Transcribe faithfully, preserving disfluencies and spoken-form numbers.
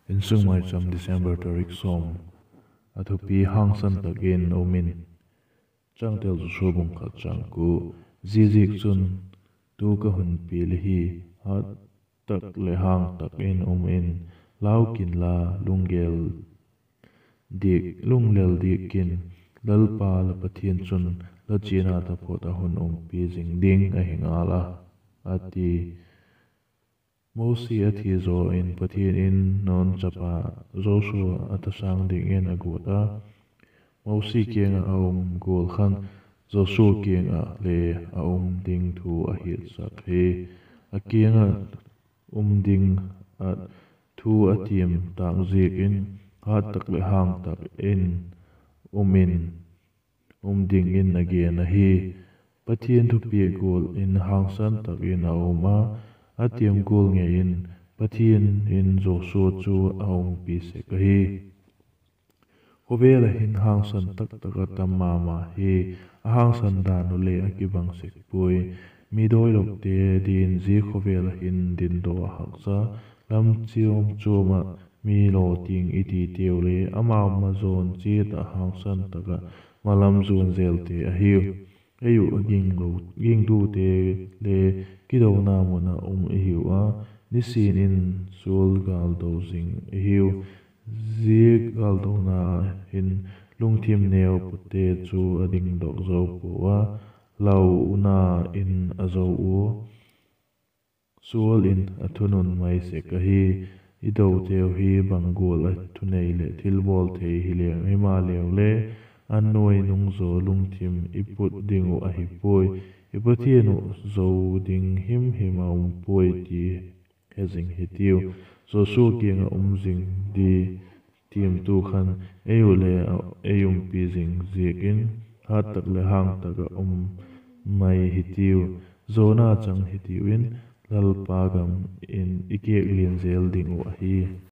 Insung Maicham, December tarik sawm. A thupi: Hangsan tak in um in. Changtel: Joshua bung khat chang kua. Ziaziakchun, tu ka hun piak ahi: hat tak leh hang tak in um in, lau kin la, lunggel diak, lunglel diak kin, Lalpa la Pathian chun la chiana taphot a hun umpi zing ding ahi ngal a, a ti. Mosi a thi zaw in Pathian in Nun chapa Joshua a thasâng dingin a guat a, Mosi kiang ah a um gual khan Joshua kiang ah le a um ding thu a hiatsak hi. A kiang ah um ding ah thu a tiam tâk ziak in, hat tak leh hang tak in um in, um dingin a gen ahi. Pathian thupiak gual in hangsan tak in a um a, a tiam gual ngei in Pathian in Joshua chu a umpi sek ahi. Khawvel ah hin hangsan tak tak a tam ma ma hi. A hangsan dan uh le a kibang sek puai. Mi dawilokte ding zia khawvel ah hin dindaw a haksa, lam chuam chuam ah mi law tiang i ti teu le, amau ma zawn chiat ah hangsan tak ah malam zuan zelte ahiu. Ei uh a gingtute le kidona mun ah um i hiu a, nisin in sual gâldo zing i hiu. Zia gâldona hin lungthim neu pute chu a dingdok zo pua a, launa in a zo ua, sual in a thunun mai sek ahi. I doteu hi bang gual a thunei leh thilbawl thei hileng himaleu le, a nuai nung zaw lungthim i put ding uh ahi puai. I Pathian uh zo ding him him a um puai ti he zing hitiu. Joshua kiang ah um zing di tiamtu khan ei uh le ei umpi zing ziak in, hat tak leh hang tak ah um mai hitiu. Zona chang hitiu in, Lalpa gam in i kêk lian zel ding uh ahi.